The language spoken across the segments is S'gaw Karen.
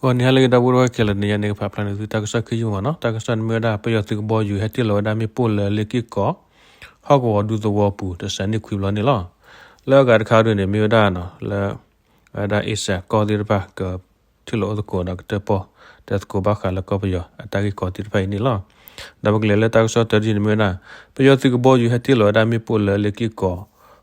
ဂီၤနံၤဟါလၢအဂ့ၤ ဒီပုၢ်ဝဲၢ်ခဲလၢာ်, တနံၤအံၤန့ၣ် ကဖးဖျါန့ၢ်သုတၢ်ကစီၣ်ခံယုၢ်မ့ၢ်နီၤ. တၢ်ကစီၣ်န့ၣ်မ့ၢ်ဝဲဒၣ် ပယီၤသုးကဘီယူၤဟဲတ့ၢ်လီၤဝဲဒၣ်မ့ၣ်ပိၢ်လၢလ့ၣ်က့ၢ်ကီး ဟီၣ်ကဝီၤဒူသဝီပူၤ တစးန့ၢ်ခွံဘျီန့ၣ်လီၤ. လၢအဂၤတခါဒ်န့ၣ် မ့ၢ်ဝဲဒၣ်နီၤ လၢ ဝဲဒၣ်အ့စၢၣ်ကီၢ်သ့ၣ်တဖၣ် ကထံၣ်လိာ်အိၣ်သကိးဒီးကတၢၢ်ပီၢ်တဲသကိးဘၣ်ဃးလၢကီၢ်ပယီၤအတၢ်ဂ့ၢ်ကီသ့ၣ်တဖၣ်အံၤန့ၣ်လီၤ. ဒီးပကလဲၤလၢတၢ်ကစီၣ်တၢတထံၣ်န့ၣ်မ့ၢ်ဝဲဒၣ် ပယီၤသုးကဘီယူၤဟဲတ့ၢ်လီၤဝဲဒၣ်မ့ၣ်ပိၢ်လၢလ့ၣ်က့ၢ်ကီး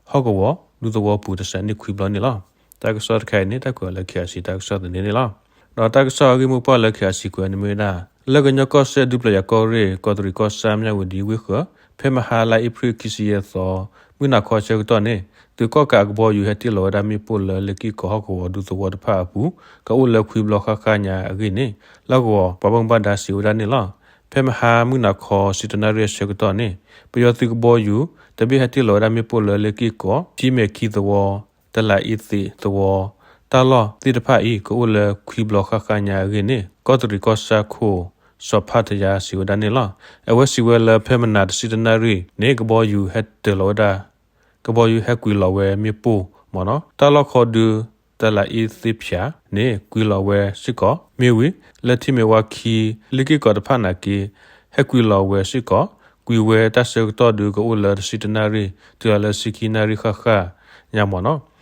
ဟီၣ်ကဝီၤဒူသဝီပူၤ တစးန့ၢ်ခွံဘျီန့ၣ်လီၤ. တၢ်ကစီၣ်တခါအံၤန့ၣ် တၢ်ကွဲးအီၤလၢ ခ့အၣ်စံၣ် တၢ်ကစီၣ်သန့န့ၣ်လီၤ. ဒီးတၢ်ကစီၣ်အဂ့ၢ်မိၢ်ပှၢ်လၢ ခ့အၣ်စံၣ် ကွဲးန့ၣ်မ့ၢ်ဝဲဒၣ် လၢကညီကီၢ်စဲၣ် ဒူပျဲၢ်ယၤကီၢ်ရ့ၣ် ကီးတရံးကီၢ်ဆၣ် မၠၣ်ဝတံၤဝ့ၢ်ဃၢၤ ဖဲမဟါလါအ့ဖြ့ၣ်ခံဆံယဲၢ်သီ မုၢ်နၤခီဆၢကတီၢ်န့ၣ် သုးကီၣ်ကးကဘီယူၤဟဲတ့ၢ်လီၤဝဲဒၣ်မ့ၣ်ပိၢ်လၢလ့ၣ်က့ၢ်ကီးဟီၣ်ကဝီၤဒူသဝီတဖၣ်အပူၤ ကအိၣ်လၢခွံဘျီဃၣ်ဃၣ်ညါအဂ့ၢ်န့ၣ် လီၢ်ကဝီၤပှၤဘၣ်မူဘၣ်ဒါစံးဝဲဒၣ်န့ၣ်လီၤ. ဖဲမဟါမုၢ်နၤခီဆံတနၣ်ရံၣ်အဆၢကတီၢ်န့ၣ် ပယီၤသုးကဘီယူၤ တဘ့ၣ်ဟဲတ့ၢ်လီၤဝဲဒၣ်မ့ၣ်ပိၢ်လၢလ့ၣ်က့ၢ်ကီး ထံမဲာ်ခံသဝီ တလးအ့သ့းသဝီ တၢ်လီၢ်သ့ၣ်တဖၣ်အံၤ ကအိၣ်လၢခွံဘျီဃၣ်ဃၣ်ညါအဂ့ၢ်န့ၣ် ကီးတရံးကီၢ်ဆၣ်ခိၣ် စီၤဖးတယါ စံးဝဲဒၣ်န့ၣ်လီၤ. အဝဲစံးဝဲလၢ ဖဲမနၤတဆံတနၣ်ရံၣ်န့ၣ် ကဘီယူၤဟဲတ့ၢ်လီၤဝဲဒၣ် ကဘီယူၤဟဲကွံာ်လီၤဝဲမ့ၣ်ပိၢ်မ့ၢ်နီၤ တၢ်လီၢ်ခီဒု တလးအ့သ့းဖၠးန့ၣ် ကွံာ်လီၤဝဲစ့ၢ်ကီး မ့ၢ်ဝံၤ လၢထံမဲာ်ဝါခံ လ့ၣ်က့ၢ်ကီးတဖၣ်နာ်က့ ဟဲကွံာ်လီၤဝဲစ့ၢ်ကီး ကွံာ်ဝဲတၢ်ဆၢကတီၢ်ဒု ကအိၣ်လၢတဆံတနၣ်ရံၣ် တုၤလၢဆံခံနၣ်ရံၣ်ဃၣ်ဃၣ်ညါမ့ၢ်နီၤ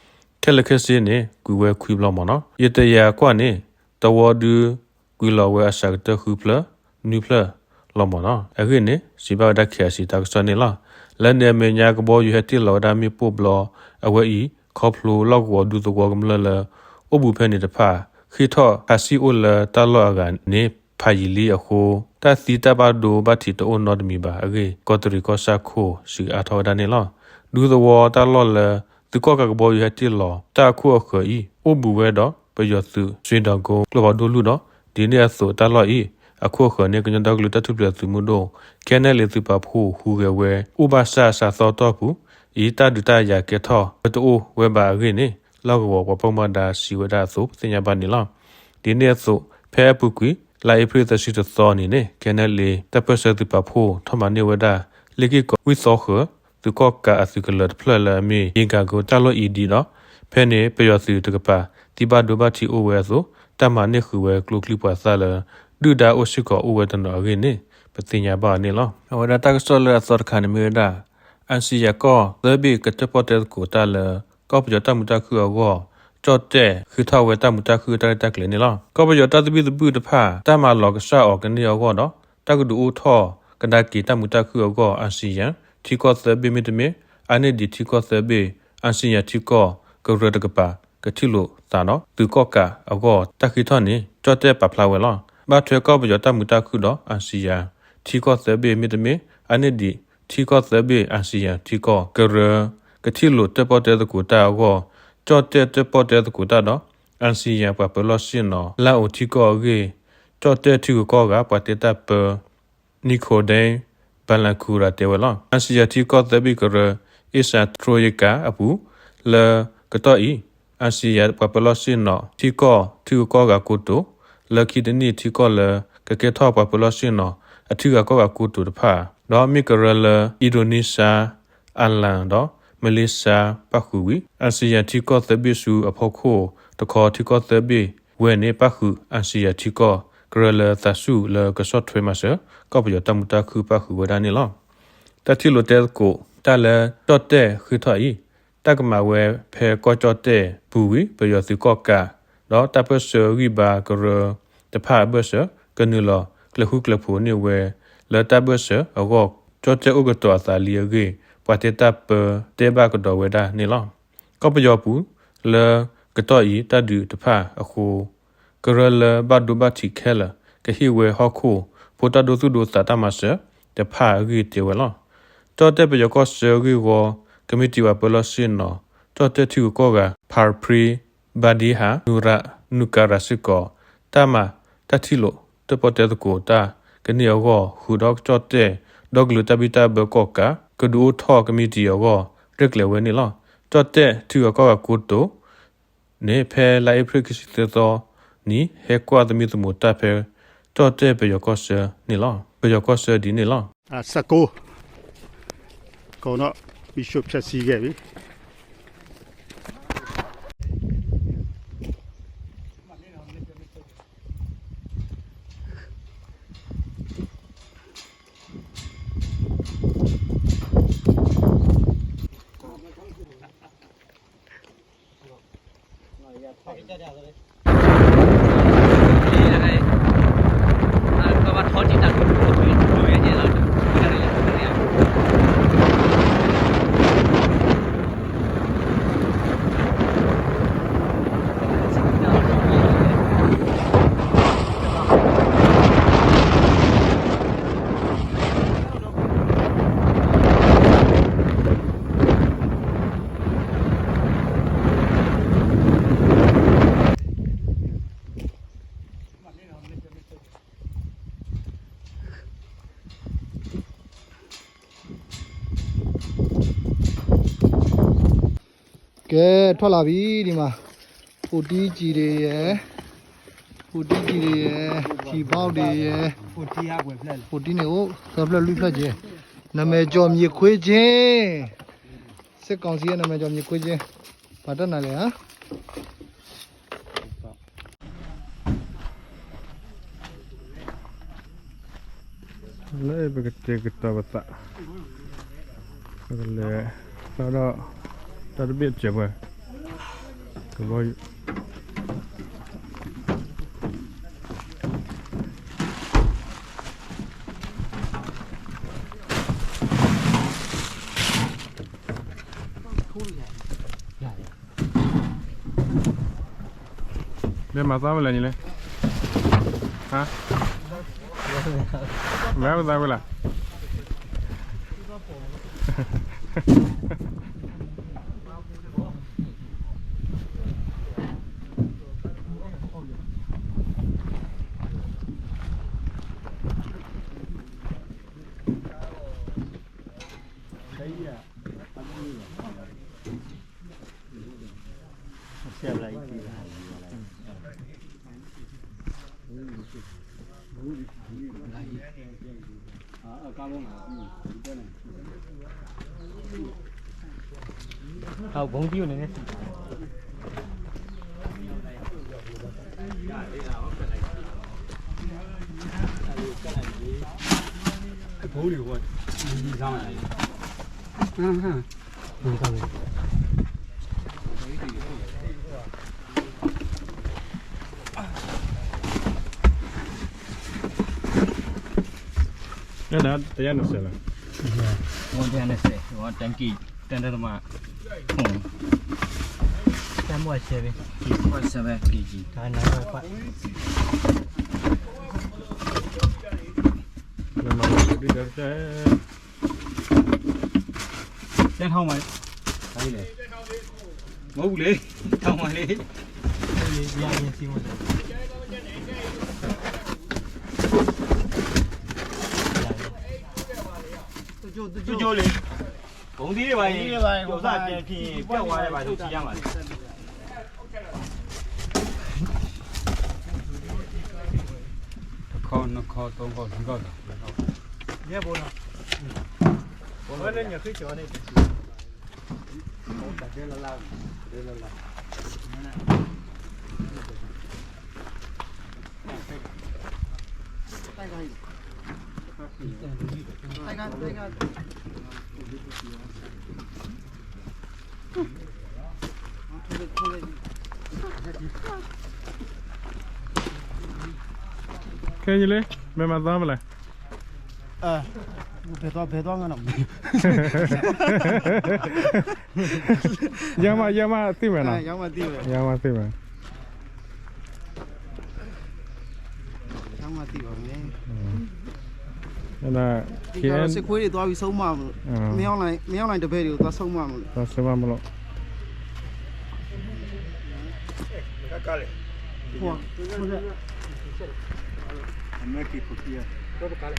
ခဲလၢာ်ခဲဆ့န့ၣ် ကွံာ်ဝဲခွံဘျီမ့ၢ်နီၤ ယတယၤကွၢ်န့ၣ် တဝီဒု ကွံာ်လီၤဝဲအစှၤကတၢၢ်ဃုဖျၢၣ် နွံဖျၢၣ်လီၤမ့ၢ်နီၤ အဂ့ၢ်န့ၣ် စံးဘၣ်ဝဲဒၣ် ခ့အၣ်စံၣ် တၢ်ကစီၣ်န့ၣ်လီၤ. လၢန့ၣ်အမဲာ်ညါ ကဘီယူၤဟဲတ့ၢ်လီၤဝဲဒၣ်မ့ၣ်ပိၢ်ဘျီ အဝဲအံၤ ခီဖျိလီၢ်ကဝီၤဒူသဝီကမျၢၢ်လၢ အိၣ်ဘူးဖဲန့ၣ်တဖၣ် ဃ့ၢ်ထီၣ်ခးဆံၣ်အိၣ်လၢတၢ်လီၢ်အဂၤန့ၣ် ဖးယံာ်လံအဃိ တၢ်သံတၢ်ဘၣ်ဒိဘၣ်ထံးတအိၣ်နီတမံၤဘၣ်အဂ့ၢ် ကီးတရံးကီၢ်ဆၣ်ခိၣ် စံးအါထီၣ်ဝဲဒၣ်န့ၣ်လီၤ. ဒူသဝီတၢ်လီၢ်လၢ သုးကီၣ်ကးကဘီယူၤဟဲတ့ၢ်လီၤတၢ်အခိၣ်အဃၢၤအံၤ အိၣ်ဘူးဝဲဒီး ပယီၤသုး စွ့ဒီးကိ ကျိဖးဒိၣ်လွံၢ်ဒီး ဒ်န့ၣ်အသိးတၢ်လီၢ်အံၤ အခိၣ်အဃၢၤန့ၣ် ကညီဒီကလုာ်တၢ်ထူၣ်ဖျဲးသုးမုၢ်ဒိၣ် ခဲနဲၣ်လ့ သုးပာ်ဖှိၣ်ဟူးဂဲၤဝဲ အိၣ်ဘၣ်ဆၣ်စးသီတီၢ်ပူၤအံၤ တၢ်ဒုးတၢ်ယၤကဲထီၣ်ဝဲတအိၣ်ဝဲဘၣ်အဂ့ၢ်န့ၣ် လီၢ်ကဝီၤပှၤဘၣ်မူဘၣ်ဒါစံးဝဲဒၣ်အသိး ပသ့ၣ်ညါဘၣ်န့ၣ်လီၤ. ဒ်န့ၣ်အသိး ဖဲအပူၤကွံာ် လါအ့ဖြ့ၣ်သၢဆံတသီန့ၣ်န့ၣ် ခဲနဲၣ်လ့ တၢ်ပၢၢ်ဆၢသုးပာ်ဖှိၣ်ထီၣ်မၤန့ၢ်ဝဲဒၣ် လ့ၣ်က့ၢ်ကီးဝ့ၢ်သီဃၢၤ သုးကီၣ်ကးအသုးကလၢၤတဖျၢၣ်လၢအမ့ၢ် ယ့ကၤကိ တၢ်လီၢ်အံၤဒံးဒီး ဖဲန့ၣ် ပယီၤသုးတကပၤ သံဘၣ်ဒိဘၣ်ထံးအိၣ်ဝဲအသိး တၢ်မၤန့ၢ်ဃုာ်ဝဲကျိချံပှၤသၣ်လၢ ဒုၣ်ဒါအိၣ်စ့ၢ်ကီးအိၣ်ဝဲတနီၤအဂ့ၢ်န့ၣ် ပသ့ၣ်ညါဘၣ်အီၤန့ၣ်လီၤ. အဝဲဒၣ်တၢ်ကစီၣ်လၢအသီတခါန့ၣ်မ့ၢ်ဝဲဒၣ် အၣ်စံၣ်ယၣ်ကီၢ်သၢဘ့ၣ် ကတၢၣ်ပီၣ်တဲသကိးတၢ်လၢ ကီၢ်ပယီၤတၢ်မုာ်တၢ်ခုၣ်အဂီၢ် ကၠီၣ်တဲၣ်ဃ့ထီၣ်ဝဲတၢ်မုာ်တၢ်ခုၣ်တၢ်ရဲၣ်တၢ်ကျဲၤန့ၣ်လီၤ. ကီၢ်ပယီၤတၢ်သဘံၣ်သဘုၣ်တဖၣ် တၢ်မၤလီၤကစၢ်အီၤကန့ၢ်အဂီၢ်ဒီး တၢ်ကဒုးအိၣ်ထီၣ်ကဒါက့ၤတၢ်မုာ်တၢ်ခုၣ်အဂီၢ် အၣ်စံၣ်ယၣ် ထံကီၢ်သၢဘ့ၣ်မ့တမ့ၢ် အါန့ၢ်ဒံးထံကီၢ်သၢဘ့ၣ် အၣ်စံၣ်ယၣ်ထံကီၢ်ကရၢတကပၤ ကထံၣ်လိာ်သးဒီး သုးကီၣ်ကးအဂီၢ် တၢ်ဃ့ထီၣ်န့ၣ် ကၠီၣ်တဲၣ်ပာ်ဖျါဝဲလီၤ. ဘၣ်ထွဲကီၢ်ပယီၤတၢ်မုာ်တၢ်ခုၣ်ဒီး အၣ်စံၣ်ယၣ် ထံကီၢ်သၢဘ့ၣ်မ့တမ့ၢ် အါန့ၢ်ဒံး ထံကီၢ်သၢဘ့ၣ် အၣ်စံၣ်ယၣ်ထံကီၢ်ကရၢ ကထံၣ်လိာ်တၢၣ်ပီၣ်တဲသကိးတၢ်အဂီၢ် ကၠီၣ်တဲၣ်တၢၣ်ပီၣ်တဲသကိးတၢ်ဒီး အၣ်စံၣ်ယၣ်ပှၤပၢၤလီၢ်ဆ့ၣ်နီၤ လါအိၣ်ထံကီၢ်အဂ့ၢ် ကၠီၣ်တဲၣ်ထံဂုၤကီၢ်ဂၤပှၤတဲတၢ်ပၢ Nikodem Balankura တဲဝဲလီၤ. အၣ်စံၣ်ယၣ်ထံကီၢ်သၢဘ့ၣ်ကရၢ အ့စၣ်ထြိယကၤအပူၤ လၢကတီၢ်အံၤ အၣ်စံၣ်ယၣ်ပှၤပၢၤလီၢ်ဆ့ၣ်နီၤ ထံကီၢ်ထံဂုၤကီၢ်ဂၤကိတိာ် လၢခံတနံၣ်ထံကီၢ်လၢကကဲထီၣ်ပှၤပၢၤလီၢ်ဆ့ၣ်နီၤ အထံဂၤကီၢ်ဂၤကိတိာ်တဖၣ် ဒီးမ့ၢ်ကရၢလၢ အံၣ်ဒိၣ်နံၣ်ၡါ အၣ်လၣ်ဒီး မလ့ၡါပၣ်ဃုာ်ဝံၤ အၣ်စံၣ်ယၣ်ထံကီၢ်သၢဘ့ၣ်ဆူအဖီခိၣ်တခီ ထံကီၢ်သၢဘ့ၣ်ဝဲန့ၣ် ပၣ်ဃုာ်အၣ်စံၣ်ယၣ်ထံကီၢ်ကရၢလၢသးဆူၣ်လၢကဆီၣ်ထွဲမၤစၢၤ ကီၢ်ပယီၤတၢ်မုာ်တၢ်ခုၣ်ပၣ်ဃုာ်ဝဲဒၣ်န့ၣ်လီၤ. တၢ်ထံၣ်လိာ်တဲသကိးတၢ်လၢကၠီၣ်တဲၣ်ဃ့ထီၣ်အံၤ တၢ်ကမၤဝဲဖဲကီၢ်ကၠီၣ်တဲၣ်ပူၤဝံၤ ပယီၤသုးကီၣ်ကး ဒီးတၢ်ပၢၢ်ဆၢဂံၢ်ဘါကရၢတဖၣ်အဘၢၣ်စၢၤ ကနုာ်လီၤကျဲၤဃူကျဲၤဖိးန့ၢ်ဝဲ လၢတၢ်ဘၢၣ်စၢၤအဂီၢ် ကၠီၣ်တဲၣ်အိၣ်ကတီၤအသးလံအဂ့ၢ် ပှၤတဲတၢ်ပၢတဲဘၣ်ကဒီးဝဲဒၣ်န့ၣ်လီၤ. ကီၢ်ပယီၤပူၤ လၢကတီၢ်အံၤတၢ်ဒုးတဖၣ်အဃိ ကရၢလၢဘၣ်ဒိဘၣ်ထံးခဲလၢာ် ကဟ့ၣ်ဝဲဟီၣ်ခိၣ်ဖိတၢ်ဒိသူၣ်ဒိသးတၢ်မၤစၢၤ တဖၣ်အဂ့ၢ်တဲဝဲလီၤ. ကၠီၣ်တဲၣ်ပယီၤကီၢ်ဆၢဂ့ၢ်ဝီ ကမံးတံာ်ပှၤပၢၤလီၢ်ဆ့ၣ်နီၤ ကၠီၣ်တဲၣ်ထံဂုၤကီၢ်ဂၤ Paripri Badiha Nura Nukara စ့ၢ်ကီး တၢ်မၤတၢ်ထံၣ်လိာ်တၢၣ်ပီၣ်တဲသကိးတၢ်ကန့ၢ်အဂီၢ် ဃုာ်ဒီးကၠီၣ်တဲၣ်ဒီကလုာ်တၢ်ဘံၣ်တၢ်ဘၢကီၣ်ကး ကဒုးအိၣ်ထီၣ်ကမံးတံာ်အဂီၢ် ရဲၣ်ကျဲၤဝဲန့ၣ်လီၤ. ကၠီၣ်တဲၣ်ထံဂၤကီၢ်ဂၤကိတိာ်န့ၣ် ဖဲလါအ့ဖြ့ၣ်ခံဆံသၢသီနံၤ ဟဲကွၢ်သမံသမိးတၢ်ဖဲ ကၠီၣ်တဲၣ်ပယီၤကီၢ်ဆၢန့ၣ်လီၤ. ပယီၤကီၢ်ဆၢဒ်န့ၣ်လီၤ. အစကိး ကိးနီၣ် မံၣ်ၡိၣ်ဖၠၣ်ဆံဂဲၤဝံၤ မ့ၢ် ကဲ ထွဲလာပြီဒ်မး, ဖိတံကံၤဒ်ယဲ, ဖိတံကံၤဒ်ယဲ, ထံဖီဒ်ယဲ, ဖိတံန့ၣ်အိၣ်သၢဖျၢၣ်လွံၢ်ဖျၢၣ်က့, နာမည်ကျော် မြစ်ခွေးချင်း, စစ်ကောင်စီရဲ့ နာမည်ကျော် မြစ်ခွေးချင်း, ပှၤတၢ်နၤလဲၣ်ဧါ. လၢပကတဲာ်ကတီၤပသး, ပကလဲၤသးဒီး တၢ်တဘ့ၣ်စဲးပှဲၤ, ကဘီယူၤ မ့ၢ်မၤသးဝဲလဲၣ်န့ၣ်လဲၣ်, ဟါ, မ့ၢ်မၤသးဝဲလဲၣ်. တယါန့ၣ်စဲးလီၤ, တယါန့ၣ်စဲး, တၢ်ကံၢ်, တၢ်တမး, တၢ်မီၢ်စဲး, တၢ်နၢ်ပၢၢ်, တၢ်ထီၣ်မး, မ့ၢ်ဘူးလံ, ထီၣ်မးလံ. သူကၠိလံ, ကိးသံဘၣ်အံၤ, ကိးသံဘၣ်အံၤ, ပျဲဝဲဘၣ်, တခီ, နခီ, သုံးခီ, လေးခီ, ယဲၢ်ဘိနီၤ, ဝဲလၢညၣ်ဃ့ကၠီၤန့ၣ် ခဲအံၤလံ, မ့ၢ်မၤသီမလဲၣ်. ဘဲသီ, ဘဲသီ, ယါမး, ယါမးသ့ၣ်ဝဲနီၤ, ယါမးသ့ၣ်ဝဲ. မ့ၢ်, စစ်ခွေးတွေသွားပြီးဆုံးမလို့, မင်းအောင်လှိုင်, မင်းအောင်လှိုင်တပည့်တွေကိုသွားဆုံးမလို့, သွားဆုံးမလို့. ဟို, ဟို, အမဲက့ၤခိၣ်ခံရ, ဒီးပကလဲ